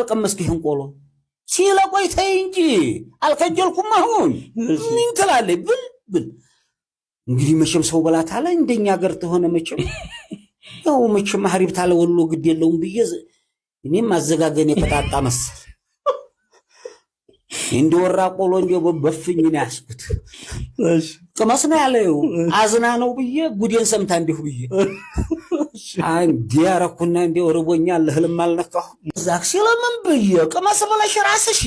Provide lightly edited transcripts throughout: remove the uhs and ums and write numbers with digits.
ታልቀመስክ ይህን ቆሎ ሲለቆይ ተይ እንጂ አልከጀልኩም። አሁን ምን ትላለች? ብል ብል እንግዲህ መቼም ሰው በላት አለ እንደኛ ሀገር ተሆነ መቼም ያው መቼም አህሪብ ታለ ወሎ ግድ የለውም ብዬ እኔም አዘጋገን የቀጣጣ መሰል እንደወራ ቆሎ እንዲያው በፍኝ ነው ያስኩት። ቅመስ ነው ያለው አዝና ነው ብዬ ጉዴን ሰምታ እንዲሁ ብዬ እንዲ ያረኩና እንዲ ርቦኛል እህልም አልነካሁ። እዛ ሲለምን ብዬ ቅመስ ብለሽ ራስሽ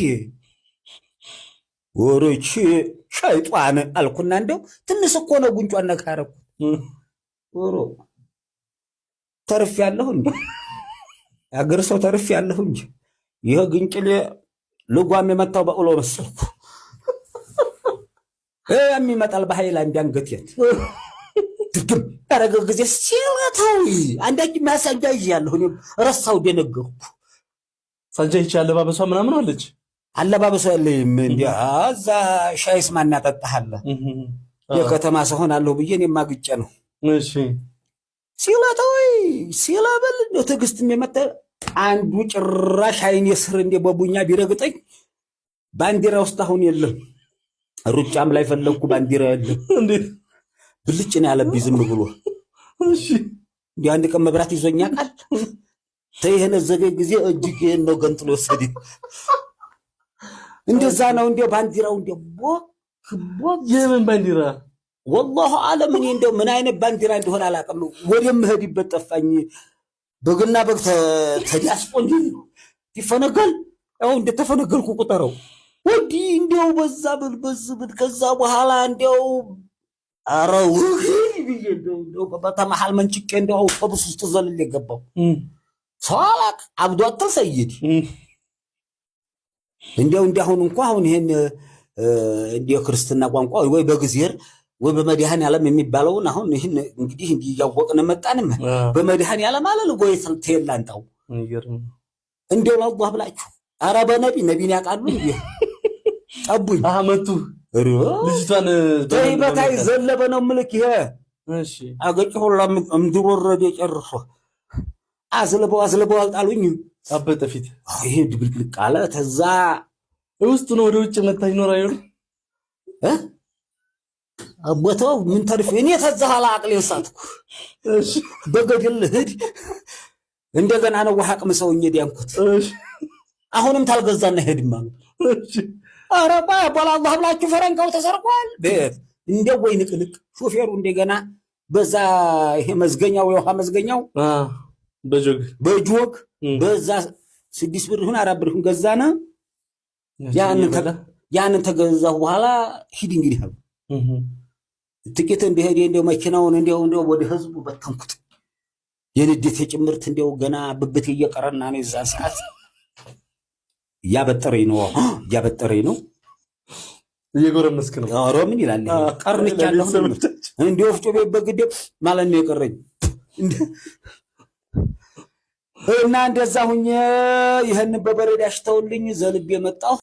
ወሮች ሸይጧን አልኩና እንደው ትንሽ እኮ ነው ጉንጯን ነካ ያረኩት። ወሮ ተርፍ ያለሁ እንጂ አገር ሰው ተርፍ ያለሁ እንጂ ይሄ ግንጭሌ ልጓም የመታው በቅሎ መሰልኩ። የሚመጣል በሃይላንድ አንገቴን ድርግም ያደረገ ጊዜ ሲለታዊ አንዳች ማሳጃ ይዣለሁ። እኔም ረሳው ደነገርኩ። ሳንጃ ይቺ አለባበሷ ምናምን አለች አለባበሷ ያለኝም እንዲ እዛ ሻይስ ማን ያጠጣሃል? የከተማ ሰው ሆናለሁ ብዬ እኔም አግጬ ነው። እሺ ሲለታዊ ሲለበል እንደው ትዕግስትም የመጣ አንዱ ጭራሽ አይኔ ስር እንደ በቡኛ ቢረግጠኝ ባንዲራ ውስጥ አሁን የለም። ሩጫም ላይ ፈለግኩ ባንዲራ የለም። እንዴት ብልጭ ነው ያለብኝ ዝም ብሎ። እሺ እንዲህ አንድ ቀን መብራት ይዞኛ ቃል ተይህነ ዘገ ጊዜ እጅግ ይሄን ነው ገንጥሎ ወሰደኝ። እንደዛ ነው እንዲያው ባንዲራው እንዲያው ቦክ ቦክ። የምን ባንዲራ? ወላሁ አለም እኔ እንደው ምን አይነት ባንዲራ እንደሆነ አላውቅም። ወደምሄድበት ጠፋኝ። በግና በግ ተዲያስቆ እንዲህ ይፈነገል ያው እንደተፈነገልኩ ቁጠረው። ወዲህ እንዲያው በዛ ብል በዝ ብል ከዛ በኋላ እንዲያው ኧረ ውይ ብዬ እንደው በተመሃል መንጭቄ እንደው አውቶቡስ ውስጥ ዘልል የገባው ሰው አላውቅ አብዶ አትል ሰይድ እንዲያው እንዲያሁን እንኳ አሁን ይሄን እንዲያው ክርስትና ቋንቋ ወይ በእግዚአብሔር ወይ በመድኃኔዓለም የሚባለውን አሁን ይህን እንግዲህ እንዲህ እያወቅን መጣንም በመድኃኔዓለም አለል ወይ ተየላንጣው እንዲያው ለአላህ ብላችሁ ኧረ በነቢ ነቢን ያውቃሉ እንዴ ጠቡኝ አመቱ ልጅቷን ተይ በታይ ዘለበ ነው ምልክ ይሄ እሺ አገጭ ሁላ እምድር ወረደ ጨርሶ አዝልበው አዝልበው አልጣሉኝም። አበጠ ፊት ይሄ ድብልቅልቅ አለ። ተዛ ውስጥ ነው ወደ ውጭ መታ ይኖር አይኖር እ አቦተው ምን ተርፌ እኔ ተዛ ኋላ አቅሌን ሳትኩ። እሺ በገድል ልሂድ እንደገና ነው ውሃ ቅምሰውኝ ዲያንኩት። እሺ አሁንም ታልገዛና ሄድም አሉ። እሺ ኧረ በላ አላህ ብላችሁ ፈረንካው ተሰርቋል። ቤት እንደው ወይ ንቅንቅ ሾፌሩ እንደገና በዛ ይሄ መዝገኛው የውሃ መዝገኛው በጆግ በጆግ በዛ 6 ብር ይሁን 4 ብር ይሁን ገዛና ያንን ተገዛሁ በኋላ ሂድ እንግዲህ አሉ። ጥቂት እንደሄደ እንደው መኪናውን እንደው እንደው ወደ ህዝቡ በተንኩት። የንዴት የጭምርት እንደው ገና ብብቴ እየቀረና ነው። የዛን ሰዓት እያበጠረኝ ነው እያበጠረኝ ነው። እየጎረመስክ ነው። ኧረ ምን ይላል ቀርንቻለሁ። እንደ ወፍጮ ቤት በግዴ ማለት ነው የቀረኝ። እና እንደዛ ሁኜ ይህን በበረድ አሽተውልኝ ዘልቤ መጣሁ።